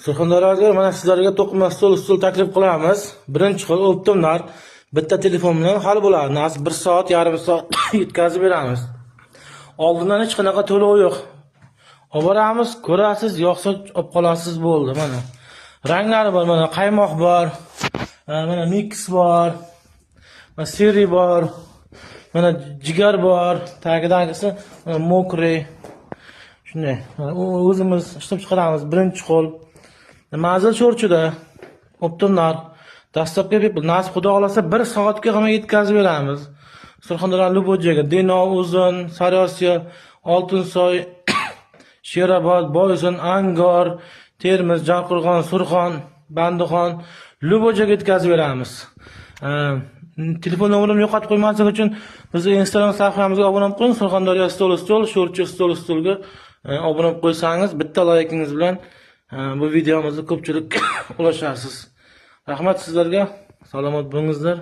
Surxondaryoga mana sizlarga to'qima stol, stul taklif qilamiz. Birinchi xil оптом narx, bitta telefon bilan hal bo'ladi. Narx 1 soat, yarim soat yetkazib beramiz. Oldindan hech qanaqa to'lov yo'q. Olib boramiz, ko'rasiz, yoqsa olib qolasiz, bo'ldi mana. Ranglari bor, mana qaymoq bor, mana микс bor, mana серый bor, mana jigar bor, tagidagisi mana мокрый. Shunday. Mana o'zimiz ishlab chiqaramiz, birinchi qo'l. Manzil Sho'rchida. Оптом narx. Доставка bepul. Nasib, Xudo xohlasa, 1 soatga hamma yetkazib beramiz. Surxondaryo любой joyga: Denov, Uzun, Sariosiyo, Oltinsoy, Sherobod, Boysun, Angor, Termiz, Jarqo'rg'on, Surxon, Bandixon, любой joyga yetkazib beramiz. Telefon nomerimni yo'qotib qo'ymaslik uchun bizni Instagram sahifamizga obuna bo'lib qo'ying. Surxondaryo stol stol, Sho'rchi stol stolga obuna bo'lib qo'ysangiz, bitta laykingiz bilan bu videomizni ko'pchilikka ulashasiz. Rahmat sizlarga. Salomat bo'lingizlar.